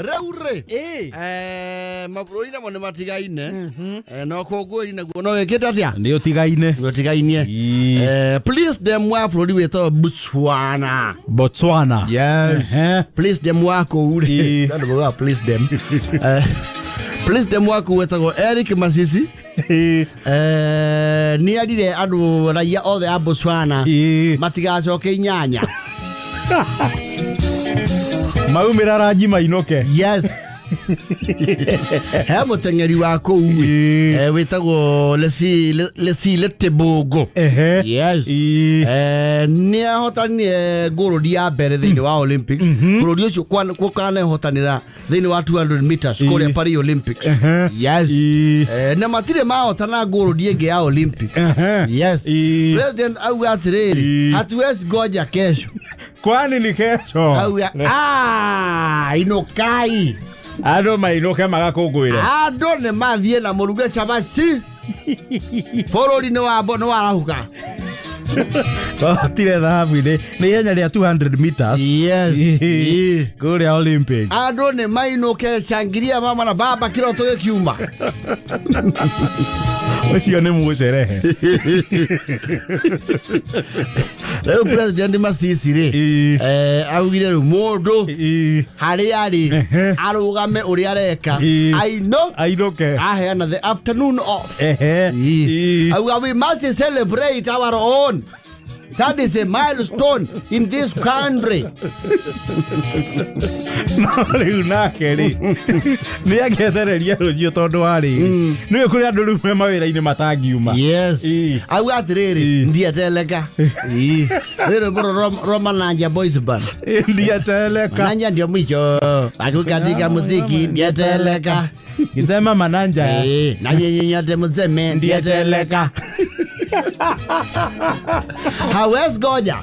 Rĩu rĩ, Ĩĩ. Mabũrũri namo nĩ matigaine. Na ũkũngũĩri naguo no wĩkĩte atĩa? Nĩ ũtigaine. Nĩ ũtigainie. Please dem wa bũrũri wĩtagwo Botswana. Botswana. Yes. Please dem wa kũu rĩ. Andũ maugaga please dem. Please dem wa kũu wĩtagwo Eric Masisi. Nĩ arire andũ raia othe a Botswana matigacoke inyanya. Maumĩra ranji mainũke. Yes, he mũteng'eri wa kũu wĩtagwo Lesile Tebogo. Yes. Nĩ ahotanire ngũrũri ya mbere thĩinĩ wa Olympics, bũrũri ũcio kũkanehotanĩra thĩinĩ wa 200 meters kũrĩa Paris Olympics. Yes. Na matirĩ mahotana ngũrũri ĩngĩ ya Olympics. Yes. President auga atĩrĩrĩ, hatuwezi ngoja kesho. Kwani ni kesho? Auga, "Ah, inukai." Andũ mainũke magakũngũĩre. Andũ nĩ mathiĩ na mũruge cabaci, bũrũri nĩ wa nĩ warahũka. Tire thahabu-inĩ nĩ ihenya rĩa 200 meters. Yes. Kũrĩa Olympics. Andũ nĩ mainũke, shangiria mama na baba, kĩroto gĩkiuma. Ũcio nĩ mũcerehe. Rĩu President Masisi rĩ, augire rĩu mũndũ harĩa arĩ arũgame ũrĩa areka, aino ainũke. Aheana the afternoon off. Auga, "We must celebrate our own. That is a milestone in this country." No rĩu nake rĩ, nĩ angĩetereria rũciũ, tondũ wa rĩrĩ, nĩwe kũrĩ andũ rĩu me mawĩra-inĩ matangiuma. Yes. Auga atĩrĩrĩ, ndieteleka. Ĩĩ. Rĩ rwĩmbo rwa Mananja Boys Band. Ndieteleka. Mananja ndio mwisho akukatika muziki, ndieteleka. Kisema Mananja. Na nyinyi nyote mseme ndieteleka. Hawezi goja.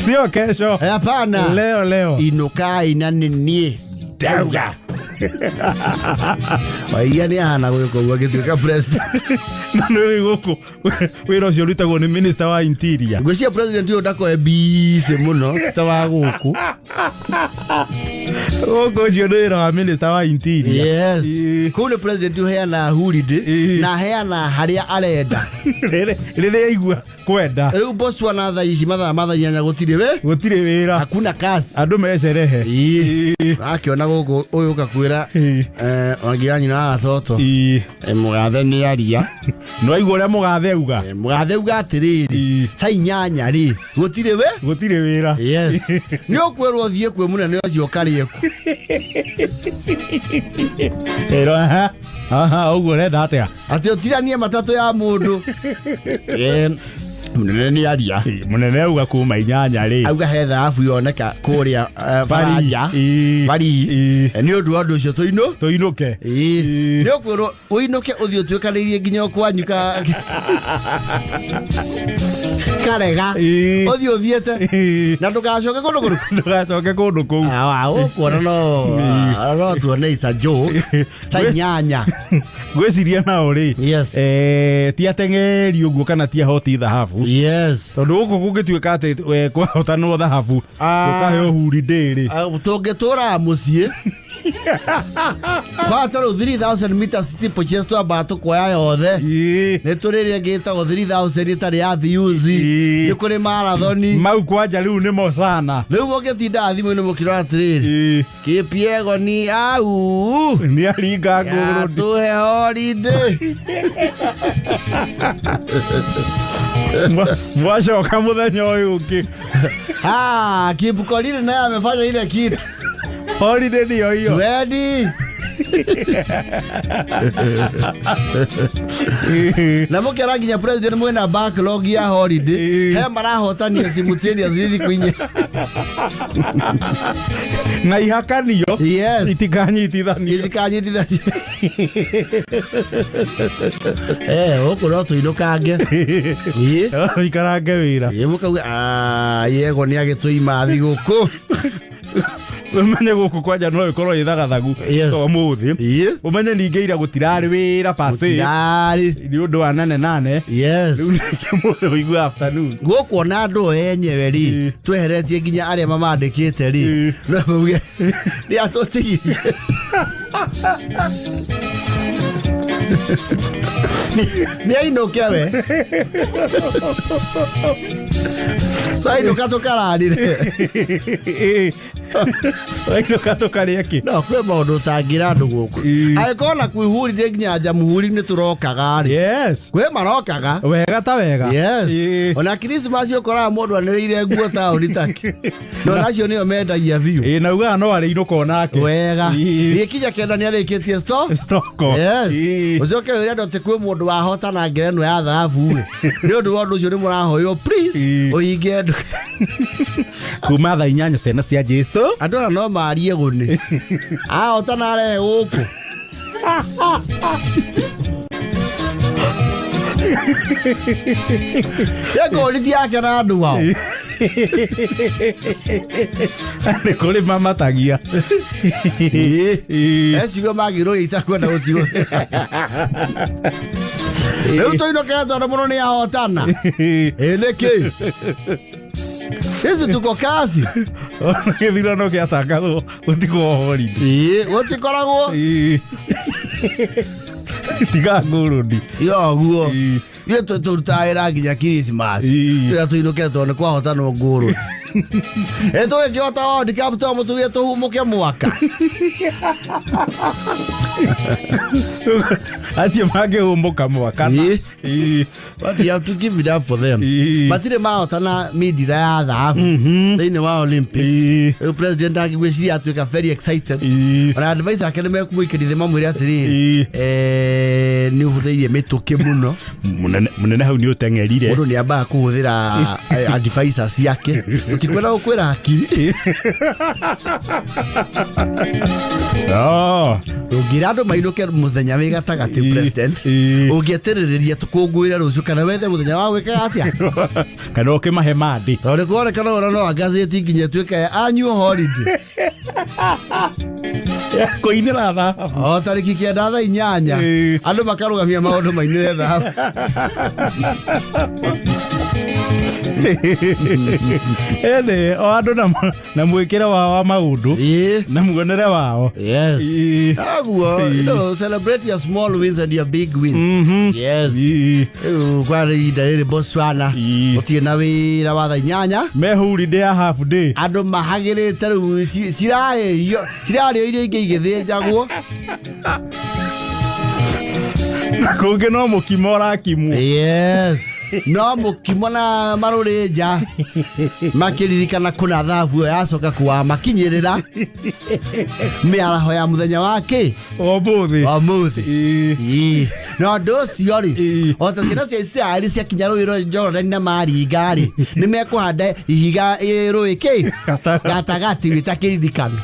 Sio kesho. Hapana. Leo leo. Inukai na nĩ ndauga wairia nĩ ahana gwĩka ũguo agĩtuĩka president. Na nĩ rĩu gũkũ wĩra ũcio ũrutagwo nĩ minister wa interior. Ngwĩciria president ũyũ ndakoe busy mũno ta wa gũkũ. Gũkũ ũcio nĩ wĩra wa minister wa interior. Yes. Kũu nĩ president ũheana holiday na aheana harĩa arenda. Rĩrĩa aigua kwenda. Rĩu Botswana thaa ici mathaa ma thaa 8 gũtirĩ we. Gũtirĩ wĩra. Hakuna kazi. Andũ mecerehe. Akĩona gũkũ ũyũ ũkakwĩra wangi wa nyina wa gatoto. Mũgathe nĩ aria. No aigua ũrĩa mũgathe auga. Mũgathe auga atĩrĩrĩ, thaa 8 rĩ, gũtirĩ we. Gũtirĩ wĩra. Yes, nĩ ũkwĩrwo ũthiĩ kwĩ mũnene ũcio ũkarĩe ku. Ĩro aha aha, ũguo ũrenda atĩa? Atĩ ũtiranie matatũ ya mũndũ. Mũnene nĩ aria. Mũnene auga kuma 8 rĩ. Auga he thahabu yoneka kũrĩa Faranja. Paris. Nĩ ũndũ wa ũndũ ũcio tũinũ tũinũke. Nĩ ũkwĩrwo ũinũke ũthiĩ ũtuĩkanĩirie nginya o kwanyu ka karega, ũthiĩ ũthiĩte na ndũgacoke kũndũ kũrũ. Ndũgacoke kũndũ kũu. Ũkuona no tuone isa joke ta 8. Ngwĩciria nao rĩ, ti ateng'eri ũguo kana ti ahoti thahabu. Tondũ gũkũ kũngĩtuĩka atĩ kwahotanwo thahabu ũkaheo holiday rĩ. Tũngĩtũraga mũciĩ kwata rĩu 3000 meters steeplechase twambaga tũkoya yothe. Nĩ tũrĩ ĩrĩa ĩngĩ ĩtagwo 3000 ĩtarĩ ya thiuzi. Nĩ kũrĩ marathoni. Mau kwanja rĩu nĩmo sana. Rĩu mũngĩtindaga thimũ-inĩ mũkĩrora atĩrĩrĩ, Kipyego ni au nĩ aringa ngũrũ. Yatũhe holiday. Mwacoka mũthenya ũyũ ũngĩ. Ah, Kipkorir naye amefanya ile kitu. Holiday ndio hiyo. Twendi. Na mũkĩara nginya president mwĩna backlog ya holiday, he marahotania simultaneous thikũ 4. Na ihakanio. Yes. Itikanyitithanio. Itikanyitithanio. Gũkũ no tũinũkange. Ikarange wĩra. Ĩ, mũkauga, "Ah, yego nĩ agĩtũima thigũkũ." Ũmenye gũkũ kwanja no ĩkorwo ĩ thagathagu Yes. ta ũmũthĩ. Ũmenye ningĩ ira gũtirarĩ wĩra pase Gũtirarĩ. nĩ ũndũ wa nane nane. Yes. Rĩu ningĩ mũthĩ ũigua afternoon. Gũkũ ona andũ o enyewe rĩ, tweheretie nginya arĩa mamandĩkĩte rĩ, no mauge nĩ atũtigirie, nĩ ainũke we, twainũka tũkararire. Wainũka tũkarĩa kĩ? No kwĩ maũndũ ũtangĩra andũ gũkũ. Angĩkorwo na kwĩhurithia nginya njamuhuri nĩ tũrokaga rĩ, kwĩ marokaga. Wega ta wega. Yes. Ona Christmas ũkoraga mũndũ anĩrĩire nguo taũni take, no nacio nĩo mendagia biũ. Ĩ, na ugaga no arĩinũka onake. Wega. Gĩkinya 9 nĩ arĩkĩtie store. Stoko. Yes. Ũcoke wĩre andũ atĩ kwĩ mũndũ wahotana ngerenwa ya thahabu ĩ, nĩ ũndũ wa ũndũ ũcio nĩ mũrahoywo please ũhinge nduka Kuma thaa 8 ciana cia Jesu. Andũ ona no marie gũnĩ ahotana arehe gũkũ. Ngoriti yake na andũ ao. Nĩ kũrĩ mamatagia. Ecigo magĩrwo itakwenda gũcihũthĩra rĩu tũinũkĩra tondũ mũno nĩ ahotana. Ĩ nĩkĩ sisi tuko kazi? Ona gĩthurano gĩatangathwo gũtikorwo holiday. Ĩ, gũtikoragwo. Tiga ngũrũndi. Yoguo ithuĩ tũrutaga wĩra nginya Christmas. Tũrĩa tũinũke tondũ nĩ kwahotanwo ngũrũ ĩ tũgĩkĩhota World Cup to mũtugie tũhumũke mwaka. Acio mangĩhũmũka mwaka. But you have to give it up for them. Matirĩ mahotana mindira ya thahabu thĩinĩ wa Olympics. Rĩu president angĩgwĩciria atuĩka very excited. Ona advice ake nĩ mekũmũikĩria thĩ mamwĩre atĩrĩrĩ, nĩ ũhũthĩire mĩtũkĩ mũno. Mũnene mũnene hau nĩ ũteng'erire. Mũndũ nĩ ambaga kũhũthĩra advisor ciake, tũtikwenda gũkwĩra hakiri. Oh. Ũngĩra andũ mainũke mũthenya wĩ gatagatĩ, president, ũngĩeterĩrĩria tũkũngũĩre rũciũ kana wethe mũthenya wa gwĩka atĩa. Kana ũkĩmahe mandĩ. Tondũ nĩ kuonekana ona no ngazĩti nginya ĩtuĩke ya annual holiday. Ya kũinĩra thahabu. O tarĩki 9 thaa 8, andũ makarũgamia maũndũ mainĩre thahabu. Ĩndĩ o andũ na mwĩkĩre wao wa maũndũ na muonere wao. Yes. Aguo, celebrate your small wins and your big wins. Yes. Rĩu kwa ihinda rĩrĩ Botswana gũtirĩ na wĩra wa thaa 8. Me holiday ya half day. Andũ mahagĩrĩte rĩu cirarĩo cirarĩo iria ingĩ igĩthĩnjagwo. Na kũngĩ no mũkimo ũrakimwo. Yes, no mũkimo na marũrĩ nja makĩririkana kũna thahabu ĩyo yacoka kũwamakinyĩrĩra mĩaraho ya mũthenya wa kĩ? Ũmũthĩ. Ũmũthĩ. Ĩĩ. Na ũndũ ũcio rĩ, o ta ciana cia Isiraeli ciakinya rũĩ rwa Jorodani na maringa rĩ, nĩ mekũhanda ihiga rũĩ kĩ? Gatagatĩ. Gatagatĩ wĩta kĩririkano.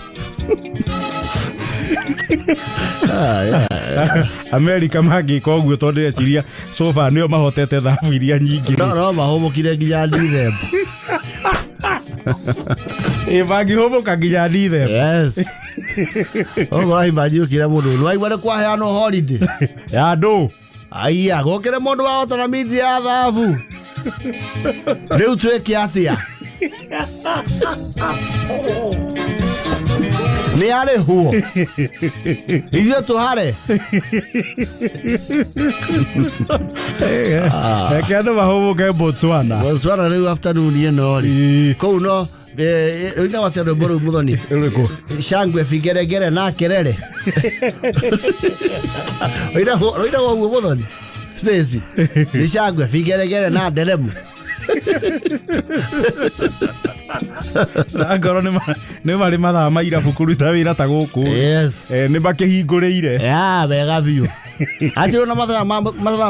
Amerika mangĩka ũguo tondũ ndĩreciria so far nĩo mahotete thahabu iria nyingĩ. No mahũmũkire nginya Dithemba. Ĩ, mangĩhũmũka nginya Dithemba. Yes. Ũguo imagine ũkĩra mũndũ nĩ waigua nĩ kwaheanwo holiday ya andũ. Aya gũkĩrĩ mũndũ wahotana miti ya thahabu, rĩu twĩke atĩa? Nĩ arĩhwo ithuĩ tũhare. Reke andũ mahũmũke Botswana. Botswana rĩu afternoon ĩno rĩ, kũu no ina wate rwĩmbo rũu mũthoni. Rũrĩkũ? Shangwe, vigeregere na kelele. Rũina ũguo mũthoni Stacy nĩ shangwe, vigeregere na nderemo. Na ngorwo nĩ marĩ mathaa ma irabu kũruta wĩra ta gũkũ. Yes. Nĩ makĩhingũrĩire. Ya wega biũ achirwo na mathaa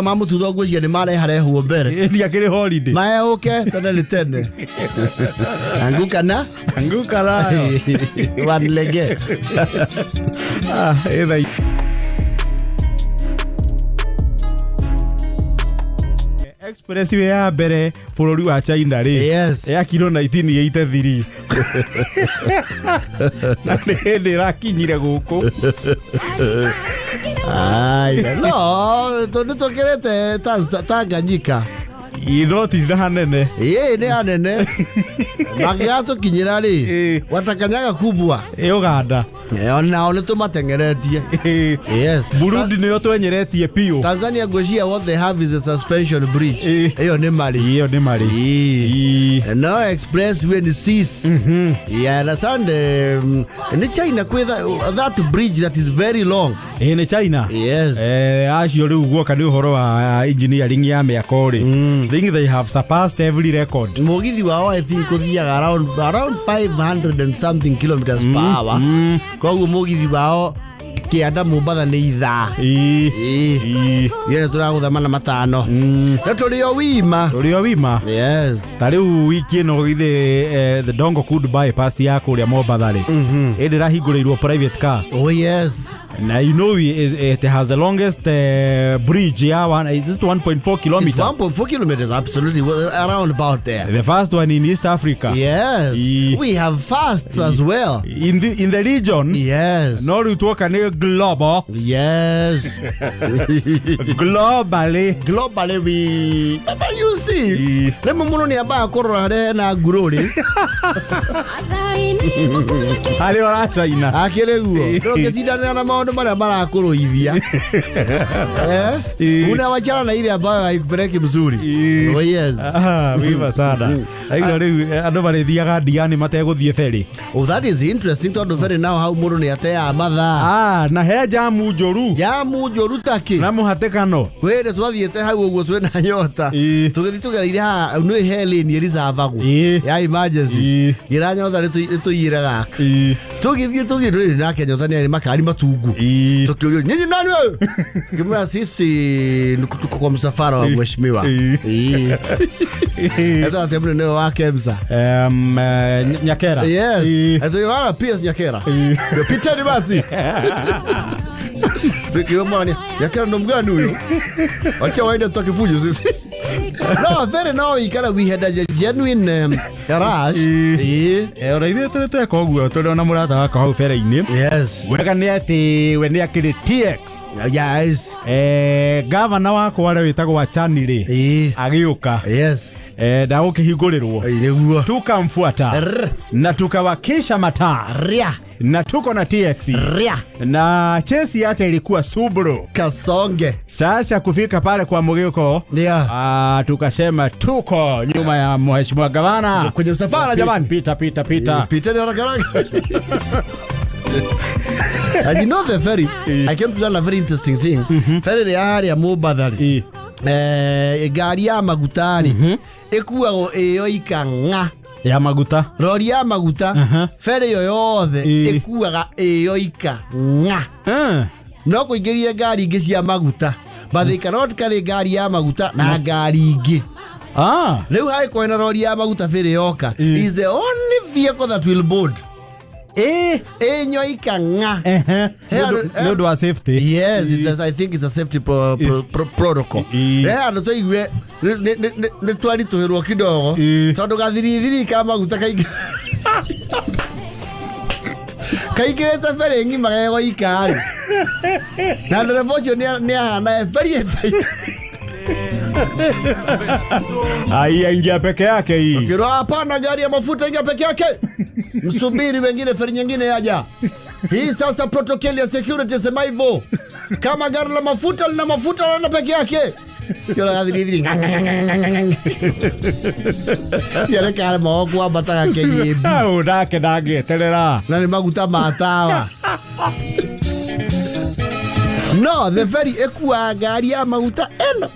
ma mũtutho ngwĩciria nĩ mareharehwo mbere. Ndiakĩrĩ holiday. Maehũke tene nĩ tene anguka na Anguka nayo. Wanlege. Ah, ĩ thaa. Expressway ya mbere bũrũri wa China rĩ, yakirwo 1983 na nĩ hĩndĩ ĩrakinyire gũkũ. Aya, no nĩ tũkĩrĩte Tanganyika. No ti na hanene. Ĩĩ, nĩ hanene mangĩgatũkinyĩra rĩ, watakanyaga kubwa. Ĩ Uganda? Onao nĩ tũmateng'eretie. Yes. Burundi nĩyo twenyeretie piũ. Tanzania ngwĩciria what they have is a suspension bridge. Ĩyo nĩ marĩ. Ĩyo nĩ marĩ. Ĩĩ. No expressway nĩ sis. You understand? Nĩ China kwĩ that bridge that is very long. Ĩ nĩ China. Yes. Acio rĩu guoka nĩ ũhoro wa engineering ya mĩako rĩ, think they have surpassed every record. Mũgithi wao I think ũthiaga around 500 and something kilometers per hour. Koguo mũgithi wao kĩanda Mombatha nĩ ithaa. Ĩĩ. Ithuĩ tũragũtha 400. Na tũrĩ o wima. Tũrĩ o wima. Yes. Ta rĩu wiki ĩno githĩ the Dongo Kundu bypass ya kũrĩa Mombatha rĩ, ĩndĩ ĩrahingũrĩirwo private cars. Oh yes. Na you know it has the longest bridge ya one, is it 1.4 kilometers? It's 1.4 kilometers, absolutely, well, around about there. The first one in East Africa. Yes. We have fasts as well. In the region. Yes. No rĩu tuoka nĩ global. Yes. Globally. Globally we, but you see, rĩmwe mũndũ nĩ ambaga kũrora harĩa hena ngurũrĩ. Harĩa ũracaina. Akĩrĩ guo ndũngĩtindanĩra na maũndũ marĩa marakũrũithia. Eh? Unawachana na ile ambayo haikupeleki mzuri. Oh yes. Ah, wiva sana. Aigua rĩu andũ marĩthiaga Ndiani mategũthiĩ ferry. Oh, that is interesting tondũ ferry nao hau mũndũ nĩ ateaga mathaa. Ah, na he jamu njũru. Jamu njũru takĩ. Na mũhatĩkano. Kwĩrĩ twathiĩte hau ũguo twĩna nyota. Tũgĩthiĩ tũgereire haha nĩ he lane ĩricavagwo ya emergencies. Ngĩra nyota nĩtũiyĩre gaka. Tũgĩthiĩ tũgĩthiĩ nake nyota nĩ arĩ makari matungu. Tũkĩũrio nyinyi nani wewe? Tukimwambia sisi tuko kwa msafara wa mheshimiwa. Ĩĩ. Etwa atĩ mũnene ũyũ wa KEMSA. Nyakera. Yes. Ati wala PS Nyakera. Ndio piteni basi. Tukiomba Nyakera ndo mgani huyo? Wacha waende tukifujo sisi. No, very no ikara we had a genuine garage. Ĩĩ. Ona ithuĩ tũrĩ tweka ũguo tũrĩ ona mũrata wakwa hau bere-inĩ. Yes. Wega nĩ atĩ we nĩ akĩrĩ TX. Yes. Gavana wakwa ũrĩa wĩtagwo Achani rĩ, agĩũka. Yes. Ndagũkĩhingũrĩrwo. Nĩguo. Tukamfuata na tukawakisha mataa. Ria. Na tuko na TX. Ria. Na chesi yake ilikuwa Subaru. Kasonge. Sasa kufika pale kwa Mugiko, tukasema tuko nyuma ya mheshimiwa gavana. Tuko kwenye msafara jamani. Pita pita pita. Piteni haraka haraka. And you know the ferry, I came to learn a very interesting thing. Ferry ya harĩa Mombatha rĩ, ngari ya maguta rĩ, ĩkuagwo ĩyo ikang'a. Ya maguta. Rori ya maguta, ferry ĩyo yothe ĩkuaga ĩyo ikang'a. No kũingĩria ngari ingĩ cia maguta. But they cannot carry ngari ya maguta na ngari ingĩ. Rĩu hangĩkorwo hena rori ya maguta ferry yoka, is the only vehicle that will board. Ĩnyoika ng'a. Nĩ ũndũ wa safety. Yes, I think it's a safety protocol. He handũ twaigue nĩ twaritũhĩrwo kidogo tondũ gathirithiri ka maguta kaingĩ kaingĩrĩte ferry ng'ima gegoika rĩ, na ndereba ũcio nĩ ahana very entitled. Ai, aingia peke yake hii. Ukirwa hapana, gari ya mafuta ingia peke yake. Msubiri wengine, feri nyingine yaja. Hii sasa protocol ya security sema hivyo. Kama gari la mafuta lina mafuta lina peke yake. Kila gathirithiri. Yale kare moko ambataga KAB. Au nake ndangĩeterera. Na nĩ maguta ma tawa. No, the ferry ĩkuaga ngari ya maguta ĩno.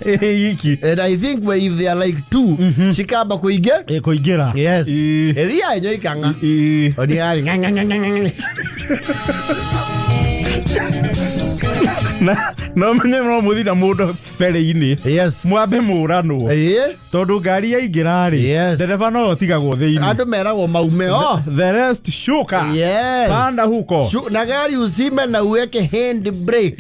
Iki. And I think when if they are like two, cikamba kũingĩ. Kũingĩra. Yes. Ĩthiaga ĩnyoika ng'a. Oniari ng'a ng'a ng'a ng'a ng'a. Na no menye no mũthi na mũndũ Ferĩ-inĩ mwambe mũranwo, tondũ ngari yaingĩra rĩ, ndereba no ũtigagwo thĩinĩ. Andũ meragwo maume o. The rest shuka. Panda huko. Na gari uzime na uweke hand brake.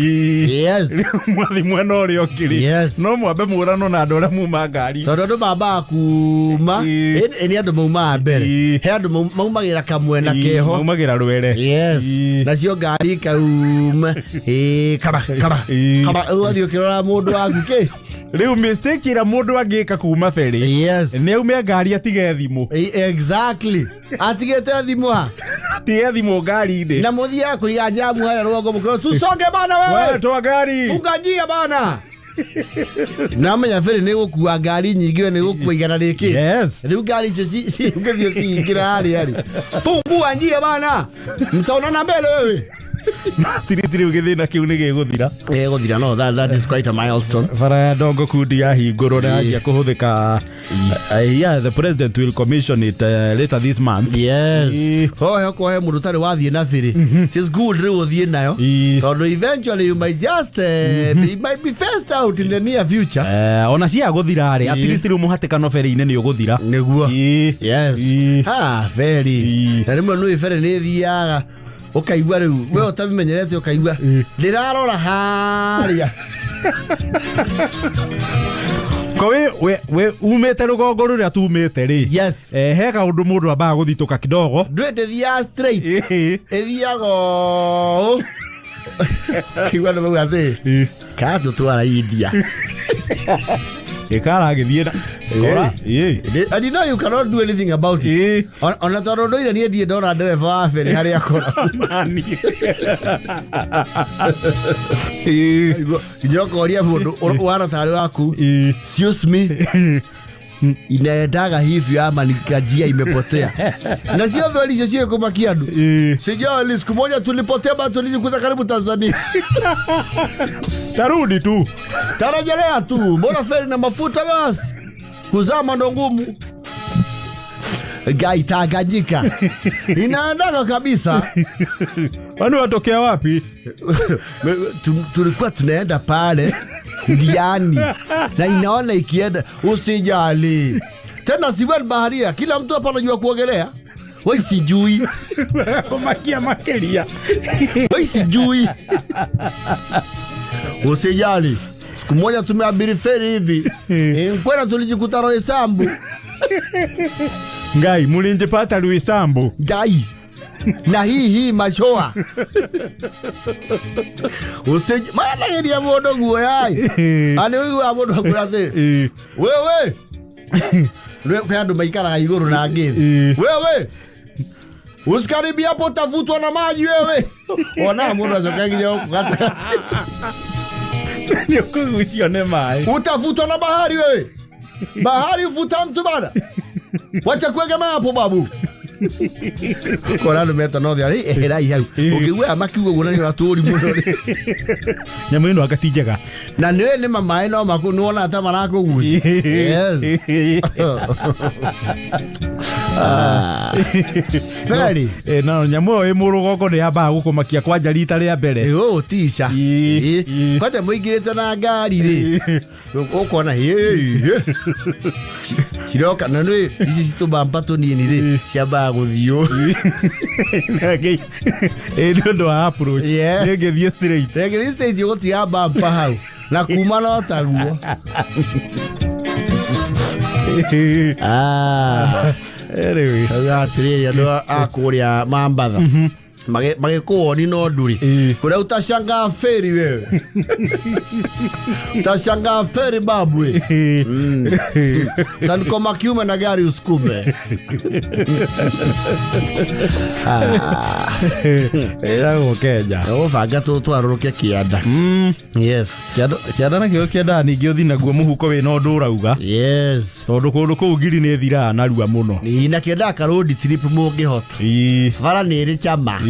Mwathi mwena ũrĩa ũngĩ rĩ, no mwambe mũranwo na andũ arĩa muma ngari. Tondũ andũ mambaga kuma. Ĩ nĩ andũ maumaga mbere. He andũ maumagĩra kamwena keho. Maumagĩra rwere. Nacio ngari ikauma. Ĩ, kaba kaba kaba, ũgathiĩ ũkĩrora mũndũ waku kĩ. Rĩu mistake ĩrĩa mũndũ angĩka kuma ferĩ nĩ aume ngari atige thimũ. Exactly, atigĩte thimũ ha? Atige thimũ ngari-inĩ. Na mũthiaga kũiga njamu harĩa rũgongo mũkĩrwo tusonge bana. We Wewe toa ngari. Funga njia bana. Namenya ferĩ nĩ gũkua ngari nyingĩ, we nĩ gũkua 100 rĩkĩ. Rĩu ngari icio cingĩthiĩ cingĩra harĩa rĩ, fungua njia bana, mtaonana mbele wewe. At least rĩu gĩthĩna kĩu nĩ gĩgũthira. Gũthira no that is quite a milestone. Bara ya Dongo Kundi yahingũrwo na yanjia kũhũthĩka. Yeah, the president will commission it later this month. Hohe okorwo he mũndũ ũtarĩ wathiĩ na ferĩ, it is good rĩu ũthiĩ nayo, tondũ eventually you might just be, might be phased out in the near future. Ona cia gũthira rĩ, at least rĩu mũhatĩkano ferĩ-inĩ nĩ ũgũthira. Nĩguo. Ha ferĩ. Na rĩmwe nĩ ferĩ nĩ ĩthiaga ũkaigua rĩu we ũtabimenyerete, ũkaigua ndĩrarora harĩa. Ko we umĩte rũgongo rũrĩa tumĩte rĩ, he kaũndũ mũndũ ambaga gũthitũka kidogo. Ndwĩ ndĩthiaga straight. Ĩthiaga ũũ kĩigua nĩ mauga atĩ kana tũtwara India. Ĩkaragĩthiĩ na Kora. And you know you cannot do anything about it. Ona tondũ ndũire niĩ ndirĩ ndona ndereba wa ferĩ harĩa akora. Nani. Nginya ũkoria mũndũ ũhana tarĩ waku, "Excuse me, inaendaga hivyo ama ni njia imepotea?" Na sio thweri icio ciĩkũmakia andũ. Sijali, siku moja tulipotea ba tulijikuta karibu Tanzania. Tarudi tu. Tarejelea tu, mbona feri na mafuta basi, kuzama ndo ngumu. Gai Tanganyika inaendaga kabisa. Wani watokea wapi? Tulikuwa tunaenda pale Ndiani na inaona ikienda, usijali tena, siwe ni baharia, kila mtu hapa anajua kuogelea. Wai sijui. Kũmakia makĩria. Wai sijui, usijali, siku moja tumeabiri feri hivi nkwena tulijikuta Roysambu. Ngai mulinjipata Luisambu. Ngai na hii macoa manageria mũndũ guoya ani ũiguaga mũndũ akwĩra atĩ wewe kwĩ andũ maikaraga igũrũ na ngĩ thĩ. Wewe usikaribia hapo, utavutwa na maji wewe. Ona mũndũ acoka nginya gũkũ gatagatĩ. Nĩ ũkũgucio nĩ maĩ. Utavutwa na bahari wewe, bahari uvuta mtu bana, wacha kuegemea hapo babu. Kora andũ meta no thĩ eherai hau ũngĩigua makiuga ũguo na nĩ ũratũri mũno rĩ. Nyamũ ĩno anga ti njega. Na nĩ nĩ maĩ no maku nĩwona ta marakũgucia. Yes. Ah. Ferry. No nyamũ ĩyo ĩ mũrũgongo nĩ yambaga gũkũmakia kwanja rita rĩa mbere. Ĩgũgũtica. Kwanja mũingĩrĩte na ngari rĩ, ũkona ciroka na nĩ ici citũbamba tũnini rĩ, ciambaga gũthiĩ ũũ. Ĩ nĩ ũndũ wa approach. Ĩngĩthiĩ straight. Rĩngĩ stage ũgũtiga bampa hau na kuma no taguo. Ah. Anyway. Auga atĩrĩrĩ, andũ a kũrĩa Mambatha magĩkũwoni no nduri kũrĩa utashangaa feri wewe, utashangaa feri babu we. Tanikoma kiume na gari usukume. Ah. Ĩragwo Kenya. Ũbanga tũtwarũrũke kĩanda. Yes. Kĩanda nakĩo kĩendaga ningĩ ũthiĩ naguo mũhuko wĩna ũndũ ũrauga, tondũ kũndũ kũu ngiri nĩ ĩthiraga narua mũno. Na kĩendaga karũndi trip mũngĩhota. Bara nĩ ĩrĩ cama.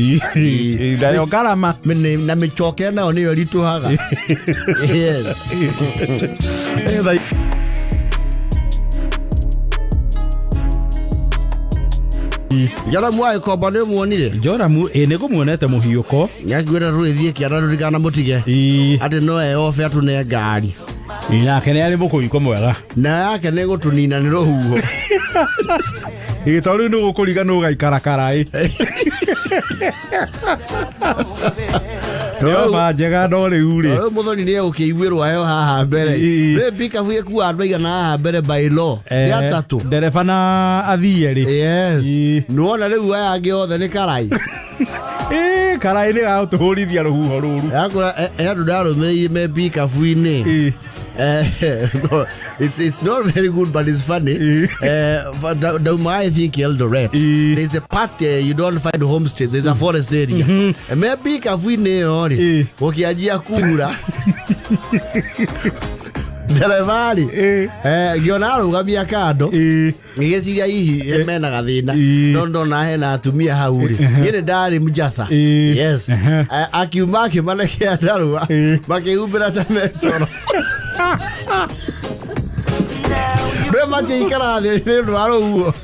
Nayo ngarama. Na mĩcoke nayo nĩyo ĩritũhaga. Yes. Joramu wa Gĩkomba nĩ ũmuonire? Joramu ĩ nĩ ngũmuonete mũhiũko. Nĩakuĩra tũgĩthiĩ kĩanda tũtikana mũtige atĩ no eyobe atũne ngari. Nake nĩ arĩ mũkũiko mwega. Na yake nĩ gũtũnina nĩ rũhuho. Ĩ, tondũ rĩu nĩ gũkũriga nũ ũgaikara karaĩ. Nĩ oba njega no rĩu rĩ. Rĩu mũthoni nĩ egũkĩiguĩrwo aheo haha mbere. Rĩu pikabu ĩkuaga andũ aigana haha mbere by law? Nĩ atatũ. Ndereba na athiĩ rĩ. Yes. Nĩwona rĩu aya angĩ othe nĩ karai. Ĩ, karaĩ nĩ gagũtũhũrithia rũhuho rũru. Yakũra he andũ ndarũmĩrĩire me pikabu-inĩ. No, it's not very good, but it's funny. But Dauma, I think Eldoret. There's a part you don't find homestay. There's a forest area. Me pikabu-inĩ ĩyo rĩ, gũkĩanjia kura. Ndereba rĩ, ngĩona arũgamia kando. Ngĩgĩciria hihi mena gathĩna. No ndona hena atumia hau rĩ. Niĩ nĩ ndarĩ mjasa. Yes. Akiuma akĩmanekea ndarũa. Makĩhumbĩra ta metoro. Ndwe matiikara thĩ nĩ ũndũ wa rũhuho.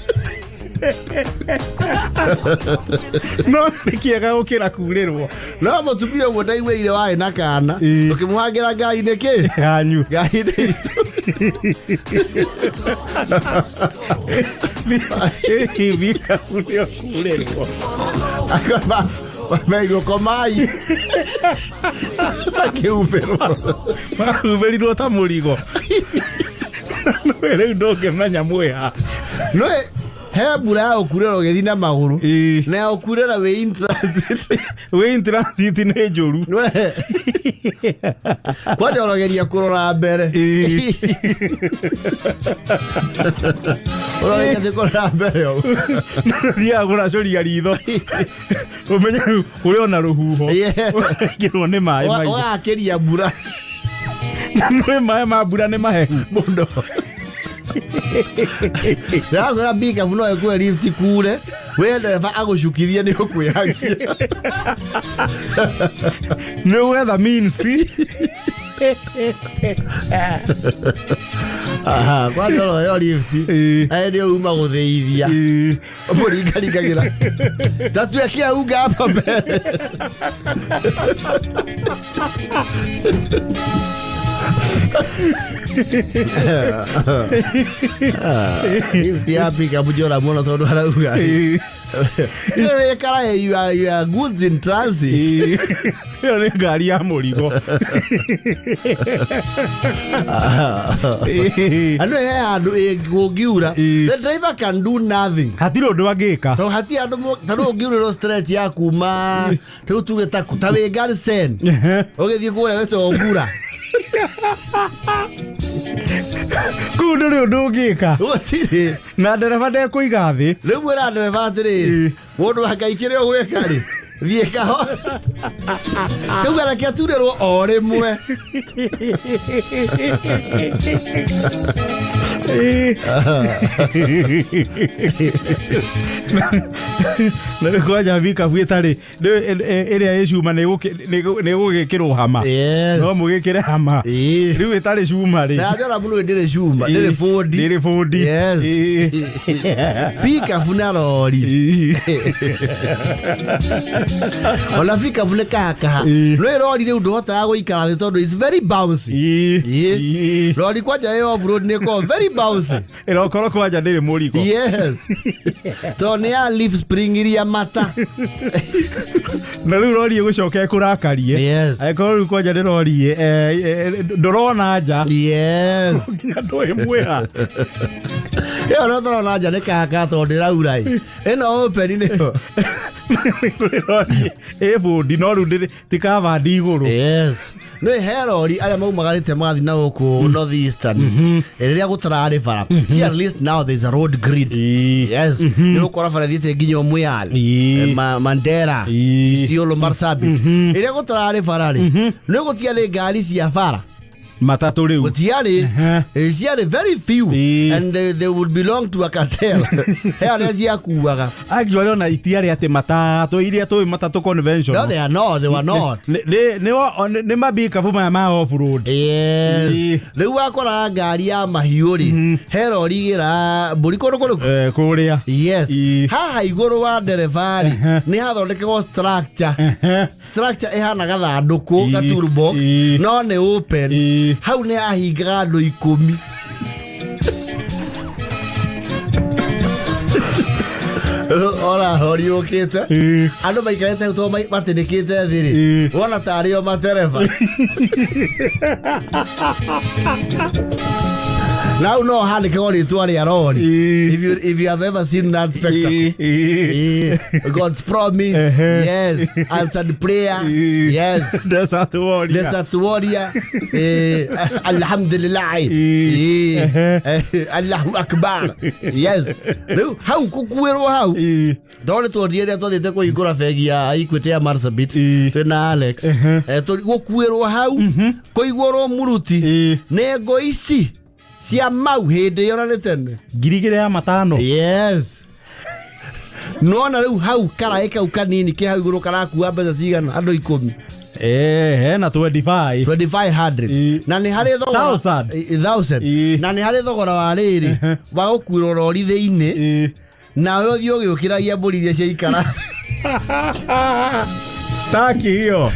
No nĩ kĩega gũkĩra kurĩrwo. No mũtumia ũmwe ndaiguĩire warĩ na kana. Tũkĩmũhangĩra ngari-inĩ kĩ? Yanyu. Ngari-inĩ itũ. Bikabu nĩ kurĩrwo. Meirwo komai. Makĩhumbĩrwo. Mahumbĩrirwo ta mũrigo. Rĩu ndũngĩmenya mwĩha. No he mbura ya gũkurĩra ũgĩthiĩ na magũrũ. Na ya gũkurĩra wĩ in transit. Wĩ in transit nĩ njũru. We. Kwanja ũrogeria kũrora mbere. Ũrogeria atĩ kũrora mbere ũguo. Thiaga kũracũria ritho ũmenye rĩu ũrĩ ona rũhuho. Ũrekĩrwo nĩ maĩ maingĩ. Ũgakĩria mbura. Nĩ maĩ ma mbura nĩ mahehu. Mũno. Ndĩrakwĩra pikabu no ĩkue lift kure. We ndereba agũcukithie nĩ ũkwĩhagia. Nĩ ũgwetha means. Aha, kwanja ũroheo lift. Nĩ uma gũthĩithia. Mũringaringagĩra. Tatuekia unga hapa mbere. Lift ya pikabu njora mũno tondũ arauga. Ĩyo ĩkara you are goods in transit. Ĩyo nĩ ngari ya mũrigo. Andũ he handũ kũngiura. The driver can do nothing. Hatirĩ ũndũ angĩka. Tondũ hatirĩ handũ ta rĩu ũngiurĩrwo stretch ya kuma rĩu tuge ta ta wĩ Garsen ũgĩthiĩ kũrĩa gĩcongura. Kũu ndũrĩ ũndũ ũngĩka. Gũtirĩ. Na ndereba ndekũiga thĩ. Rĩu mwĩra ndereba atĩrĩrĩ, mũndũ wa Ngai kĩrĩa ũgwĩka rĩ, thiĩ kahora. Rĩu areke aturĩrwo o rĩmwe. Na rĩu kwanja bikabu ĩtarĩ ĩrĩa ĩ cuma nĩ ĩgũgĩkĩrwo hama. No mũgĩkĩre hama. Rĩu ĩtarĩ cuma rĩ. Na njora mũno ndĩrĩ cuma, ndĩrĩ bũndi. Ndĩrĩ bũndi. Yes. Pikabu na rori. Ona pikabu nĩ kahakaha. No rori rĩu ndũhotaga gũikara thĩ tondũ it's very bouncy. Rori kwanja ĩ off road nĩ ĩkoragwo very bouncy. Ĩrokorwo kwanja ndĩrĩ mũrigo. Yes. Tondũ nĩ ya leaf spring iria mata. Na rĩu rori ĩgũcoka ĩkũrakarie. Angĩkorwo rĩu kwanja nĩ rori ndũrona nja. Nginya ndũĩ mwĩha. Ĩyo no tũrona nja nĩ kahakaha tondũ ndĩraura ĩ. Ĩno open nĩyo. Rori ĩ bũndi no rĩu ti covered igũrũ. Yes. Nĩ he rori arĩa maumagarĩte magathiĩ na gũkũ North Eastern. Rĩrĩa gũtararĩ bara. See, at least now there's a road grid. Yes. Nĩ ũgũkora bara ĩthiĩte nginya Moyale. Mandera. Isiolo, Marsabit. Rĩrĩa gũtararĩ bara rĩ, nĩ gũtiarĩ ngari cia bara. Matatũ rĩu. Gũtiarĩ. Ciarĩ very few and they would belong to a cartel. He arĩa ciakuaga. Actually ona itiarĩ atĩ matatũ iria tũĩ matatũ conventional. No, they are not. They were not. Nĩ mabikabu maya ma off road. Yes. Rĩu wakoraga ngari ya mahiũ rĩ, he rori igĩra mbũri kũndũ kũrĩkũ? Kũrĩa. Yes. Haha igũrũ wa ndereba rĩ, nĩ hathondekagwo structure. Structure ĩhana gathandũkũ, ga toolbox, no nĩ open. Hau nĩ ahingaga andũ 10. Ora rori yũkĩte, andũ maikarĩte hau tondũ matĩnĩkĩte thĩ rĩ, wona tarĩ o matereba. Na hau no handĩkagwo rĩtwa rĩa rori. If you have ever seen that spectacle. God's promise. Yes. Answered prayer. Yes. Desert Warrior. Desert Warrior. Alhamdulillah. Allahu Akbar. Yes. Rĩu hau gũkuĩrwo hau, tondũ nĩ tuonire rĩrĩa twathiĩte kũhingũra bengi ya Equity ya Marsabit, twĩna Alex. Gũkuĩrwo hau, kũigũrwo muruti nĩ ngo ici cia mau hĩndĩ ĩyo na nĩ tene. 2500. Yes, nona rĩu hau karaĩ kau kanini ke hau igũrũ karakua mbeca cigana? Andũ 10. Hena 25. 2500. Na nĩ harĩ thogora Thousand. Thousand. Na nĩ harĩ thogora wa rĩrĩ wa gũkuĩrwo rori thĩinĩ, nawe ũthiĩ ũgĩũkĩragia mbũri iria ciaikara. Staki hiyo.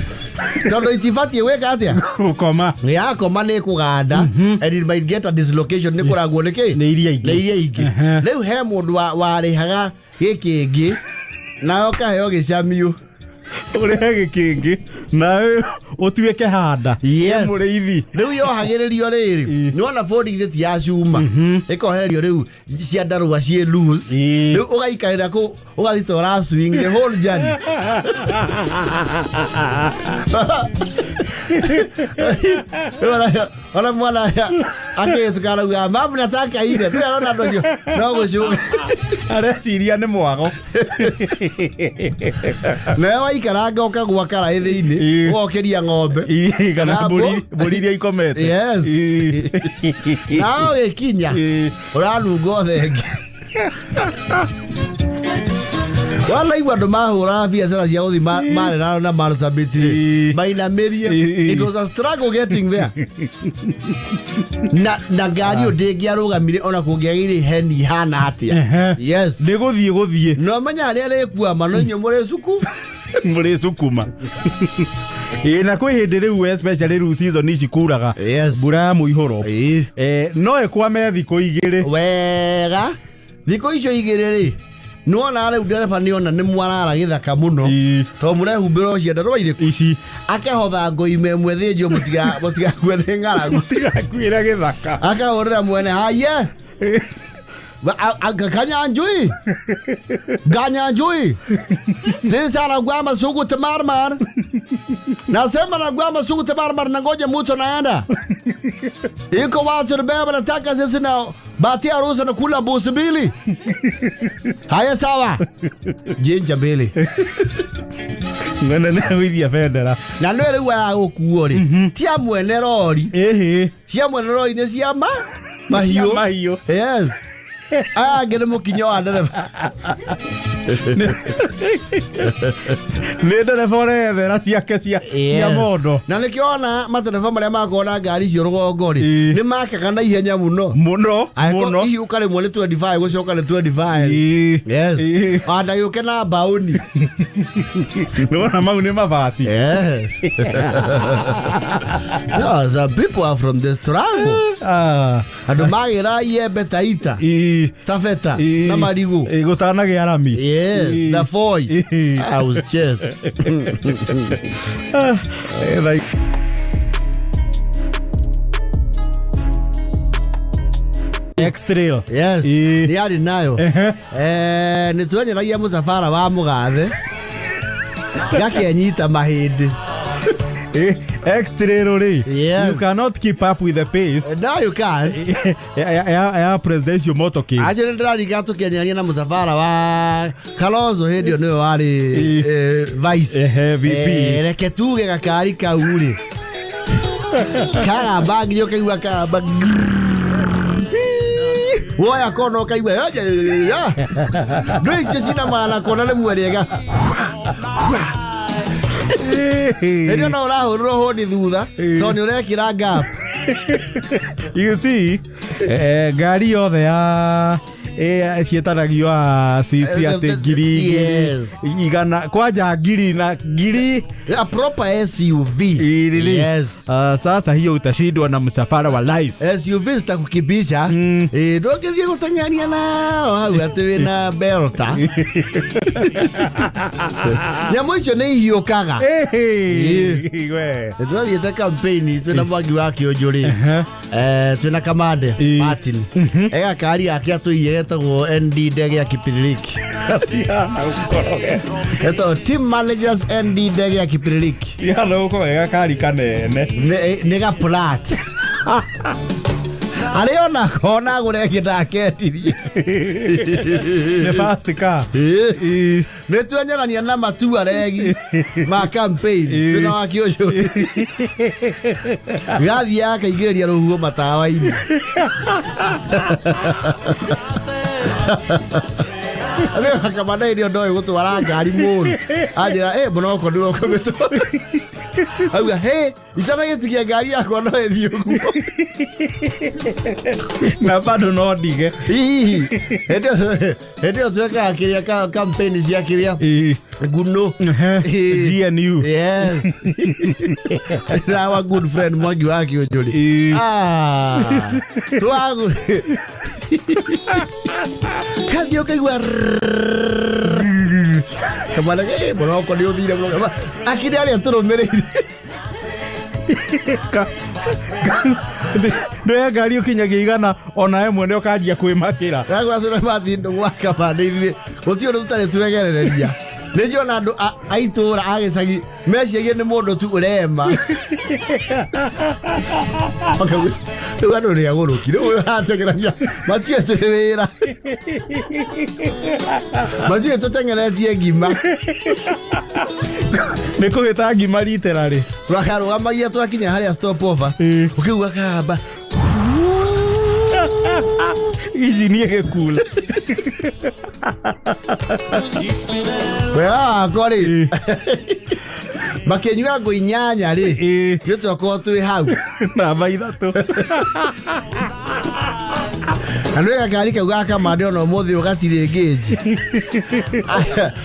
Tondũ itibatiĩ gwĩka atĩa? Gũkoma. Yakoma nĩ kũganda and it might get a dislocation, nĩ kũragwo nĩ kĩ? Nĩ iria ingĩ. Nĩ iria ingĩ. Rĩu he mũndũ warĩhaga gĩkĩngĩ nawe ũkaheo gĩcamiũ. Ũrehe gĩkĩngĩ nawe ũtuĩke handa. Yes. Nĩ mũrĩithi. Rĩu yohagĩrĩrio rĩrĩ, nĩwona bũndi githĩ ti ya cuma, ĩkohererio rĩu ciandarũa ciĩ loose. Rĩu ũgaikarĩra kũu ũgathiĩ ta ũra swing the whole journey. Ona mwana akĩhĩtũka arauga, "Mamu, nataka ile." Ndũĩ arona andũ acio no gũcuga. Areciria nĩ mwago. Nawe waikaranga ũkagwa karaĩ thĩinĩ, ũgokĩria ng'ombe. Kana Kana mbũri, mbũri iria ikomete. Yes. Nawe ũgĩkinya ũranunga ũthenge. Wanaigua andũ mahũraga biacara cia gũthiĩ marerano na Marsabit rĩ, mainamĩrie. It was a struggle getting there. Na ngari ĩyo ndĩngĩarũgamire ona kũngĩagĩire heni ihana atĩa. Yes. Nĩ gũthiĩ gũthiĩ. No menya harĩa rĩkuama no inyuĩ mũrĩ cuku. Mũrĩ cukuma. Ĩ, na kwĩ hĩndĩ rĩu, especially rĩu season ici kuraga mbura ya mũihũro, no ĩkwame thikũ 2. Wega, thikũ icio 2 rĩ, nĩwona rĩu ndereba nĩona nĩ mwarara gĩthaka mũno, tondũ mũrehumbĩra ciandarũa irĩkũ? Ici. Akahotha ngoime ĩmwe thĩnjwo mũtigakue nĩ ng'aragu. Tigakuĩra gĩthaka. Akahũrĩra mwene haye, Kanyanjui, Ganyanjui, sisi anagwama sugu timarmar, nasema nagwama sugu timarmar, na ngoja mtu naenda iko watu beba, nataka sisi na batia ruhusa na kula mbuzi mbili. Haya, sawa, jinja mbili. Mwene nĩ agũithia bendera. Na nĩ rĩu aya gũkuo rĩ, ti a mwene rori. Cia mwene rori nĩ cia ma mahiũ. Cia mahiũ. Yes, aya angĩ nĩ mũkinyo wa ndereba. Nĩ ndereba ũrethera ciake cia mondo. Na nĩkĩo ona matereba marĩa makoragwo na ngari icio rũgongo rĩ, nĩ makaga na ihenya mũno. Mũno. Angĩkorwo Mũno. ihiũka rĩmwe nĩ 25, gũcoka nĩ 25. Yes. Ona gĩũke na mbaũni. Nĩwona mau nĩ mabati. Yes, no, some people are from the struggle. Andũ magĩra iembe Taita, Taveta na marigũ. Gũtanagĩa rami. Yes, na foi. I was chess. X-Trail. Yes. Nĩ arĩ nayo. Nĩ twenyeragia mũcabara wa mũgathe gakenyita mahĩndĩ. X-Trail rĩ, you cannot keep up with the pace. No, you can. Ya presidential motorcade. Acio nĩ ndĩrarika tũkĩenyeria na mũcabara wa Kalonzo hĩndĩ ĩyo nĩwe warĩ vice. VP. Reke tuge gakari kau rĩ, kagamba nginya ũkaigua kagamba woya kona ũkaigua ndå icio cina mana kona nĩ mweriega hĩndĩ ĩyo no ũrahũrĩrwo hũni thutha tondũ nĩ ũrekĩra gap. You see, ngari yothe ya Ciĩtanagio cici atĩ ngiri Yes. igĩrĩ igana kwanja ngiri na ngiri. A proper SUV. Irili. Yes. Ah, sasa hiyo utashindwa na msafara wa life. SUV zitakukibisha. Ndũngĩthiĩ gũteng'eria nao hau atĩ wĩna belta. Nyamũ icio nĩ ihiũkaga. Hey, we. Nĩ twathiĩte campaign twĩna Mwangi wa Kĩũnjũ rĩ, twĩna Kamande Martin ega kari gake atũiye getagwo ND Ndege ya Kipiliriki. Tiana gũkorwo Getagwo Team Managers ND Ndege ya Kipiliriki. Tiana gũkorwo ge gakari kanene. Nĩ ga plat arĩ onako ona agũre ĩngĩ ndakendirie. Nĩ fast car. Ĩ. Nĩ twenyerania na matua regi ma campaign twĩna wa Kĩũnjũ gathiaga akaingĩrĩria rũhuho matawa-inĩ. Rĩu Kamanda ĩrĩa ndoĩ gũtwara ngari mũru anjĩra ĩ mũnoko nĩwe ũkũmĩtwara, auga hĩ itanagĩtigia ngari yakwa no ĩthiĩ ũguo. Na bado no ndige. Hihi hĩndĩ ĩyo twekaga kĩrĩa campaign cia kĩrĩa nguno. GNU. Yes. Na our good friend Mwangi wa Kĩũnjũrĩ. Ah, twagu kathiĩ ũkaigua kamwana mũroko nĩ ũthire mũno akĩrĩ arĩa tũrũmĩrĩire. Ndoya ngari ũkinyagia 100 ona ĩmwe nĩ ũkanjia kwĩmakĩra. Ragwacũra mathiĩ ndũgũ kamande ithuĩ gũtirĩ ũndũ tũtarĩ twegerereria. Nĩ njiona andũ a itũũra a gĩcagi meciagia nĩ mũndũ tu ũrema. Makauga, rĩu andũ nĩ agũrũki, rĩu ũyũ arategerania matiũĩ twĩ wĩra, matiũĩ tũteng'eretie ngima. Nĩ kũhĩta ngima literally. Twakarũgamagia twakinya harĩa stop over, ũkĩigua kamba. Injini ĩgĩkula. Wega wakwa rĩ, makĩnyua ngũ 8 rĩ, nĩ twakorwo twĩ hau. Namba 3. Na nĩ gakari kau ga Kamande ona ũmũthĩ ũyũ gatirĩ ngĩnji.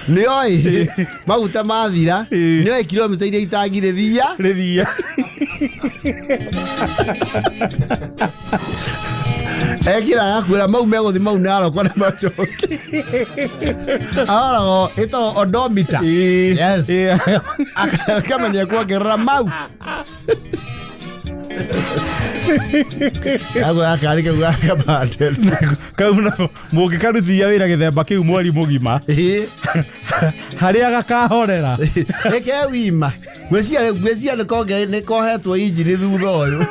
Nĩoĩ maguta mathira, nĩoĩ kilomita iria itangi rĩthia. Rĩthia. Ekĩra agakwĩra mau megũthiĩ mau Narok na macoke aroragwo ĩtagwo odometer. Yes. Akamenya kuongerera mau. Ago gakari kau ga Kamande. Kau nako mũngĩkarutithia wĩra gĩthemba kĩu mweri mũgima, harĩa gakahorera. Ĩke wima ngwĩciria nĩ kohetwo injini thutha ũyũ.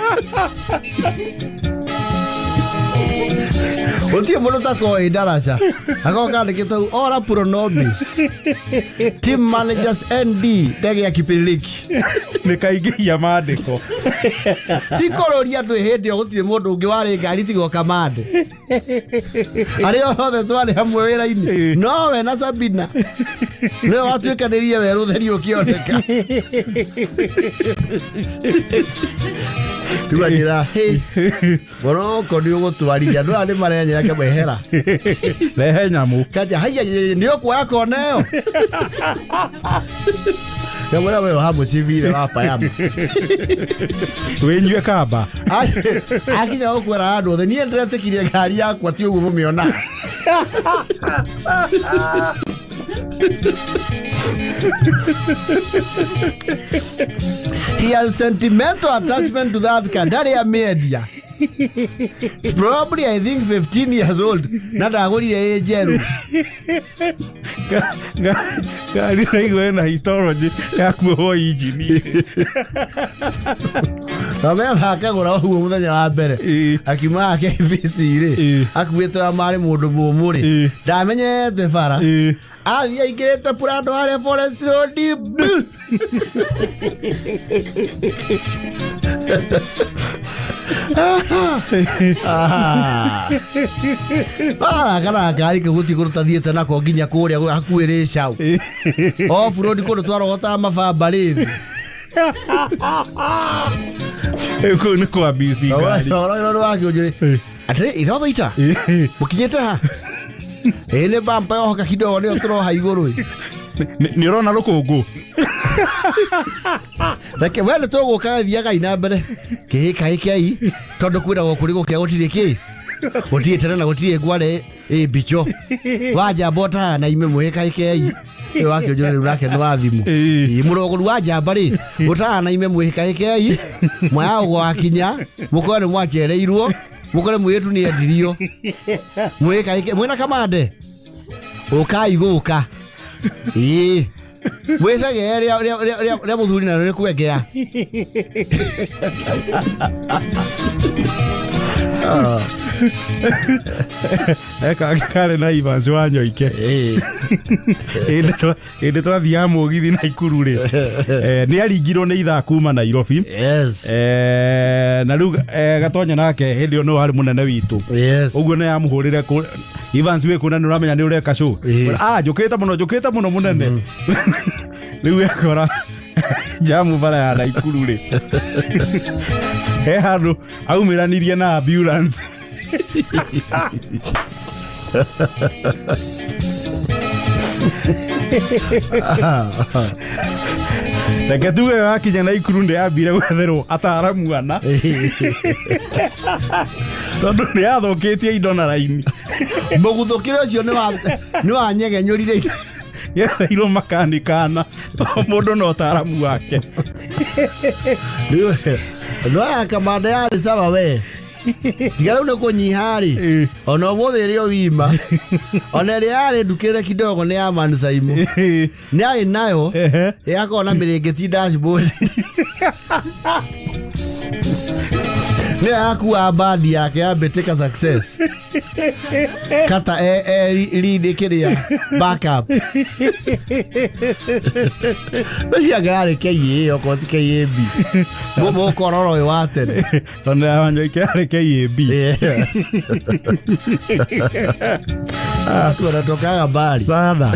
Gũtirĩ mũndũ takoĩ ndaraca akorwo kandĩkĩtwo hau ora pro nobis Team Managers ND Ndege ya Kipiliriki. Nĩ kaingĩhia mandĩko. Ti kũrũria andũ hĩndĩ ĩyo gũtirĩ mũndũ ũngĩ warĩ ngari tiga o Kamande. Arĩa othe twarĩ hamwe wĩra-inĩ nowe na Sabina nĩwe watuĩkanĩrie werũ ũtheri ũkĩoneka. Rĩu anjĩra hĩ moroko nĩ ũgũtwarithia andũ aya nĩ marenyera kamwehera. Rehe nyamũ. Kanja haiya nĩ ũkuoya kona ĩyo kamwĩra we hamwe civire wa payama. Wĩnyue kamba. Akinya gũkwĩra andũ othe niĩ ndĩretĩkirie ngari yakwa ti ũguo mũmĩona. He has sentimental attachment to that car. Ndarĩ amĩendia. It's probably I think 15 years old. Na ndagũrire ĩ njerũ. Ngari naigua ĩna histology ya kuohwo injini. Kamera akagũra ũguo mũthenya wa mbere. Akiuma KBC rĩ. Akuĩte wa marĩ mũndũ mũmũ rĩ. Ndamenyete bara. Athiĩ aingĩrĩte Prado harĩa Forest Road. Ah, kana ngari kau gũtirĩ kũndũ tathiĩte nako nginya kũrĩa hakuhĩ Rĩcau. Off road kũndũ twarogotaga mabamba rĩ. Rĩu kũu nĩ kwambici ngari. Ũhoro nĩ wakĩũnjũrĩ. Atĩrĩ ithotho ita. Mũkinyĩte ha? Ĩ nĩ bampa yohoka kidogo nĩyo tũroha igũrũ ĩ. Nĩ ũrona rũkũngũ. Reke we nĩ tũgũka thiagai na mbere kĩĩ kaĩ kĩai tondũ kwĩragwo kũrĩ gũkĩa gũtirĩ kĩ gũtirĩ tene na gũtirĩ ngware ĩ mbico wa njamba ũtaha na ime mwĩhĩ kaĩ kei ũyũ wakĩũnjũra rĩu nake nĩ wa thimũ. Ĩĩ. Ĩ, mũrũgũru wa njamba rĩ ũtaha na ime mwĩhĩ kaĩ kei mwaya ũgwakinya mũkore nĩ mwacereirwo mũkore mũirĩtu nĩ endirio mwĩhĩ kaĩ kei mwĩna kamande ũkai gũka ĩĩ mwĩcege rĩa mũthuri narĩo nĩ kwengea. Eka karĩ na Evans wa Nyoike. Ĩĩ. Hĩndĩ twathiaga mũgithi Naikuru rĩ, nĩ aringirwo nĩ ithaa kuma Nairobi. Na rĩu Gatonya nake hĩndĩ ĩyo nĩwe warĩ mũnene witũ. Ũguo nĩ amũhũrĩre Evans wĩ kũ na nĩ ũramenya nĩ ũreka show. Ah, njũkĩte mũno, njũkĩte mũno mũnene. Rĩu ekora jamu bara ya Naikuru rĩ, he handũ aumĩranirie na ambulance. Reke tuge wakinya Naikuru nĩ ambire gwetherwo ataramu ana tondũ nĩ yathũkĩtie indo na raini. Mũguthũkĩre ũcio nĩ wanyegenyũrire. Yetheirwo makanikana o mũndũ na ũtaramu wake. No ya kamanda yarĩ sawa we tiga rĩu nĩ kũnyiha rĩ. Ona ũmũthĩ ĩrĩ o wima ona ĩrĩa yarĩ ndukĩre kidogo nĩ ya mansaimu nĩ arĩ nayo. Ĩgakorwo na mĩrĩngĩti dashboard nĩyo yakuaga bandi yake ya mbĩtĩka success kata e, e, lead ĩkĩrĩa backup ũcianga yarĩ KA okorwo ti KAB mũkororo ũyũ wa tene. Tondũ ya Wanyoike yarĩ KAB. Yes. Watu wanatokaga mbali sana.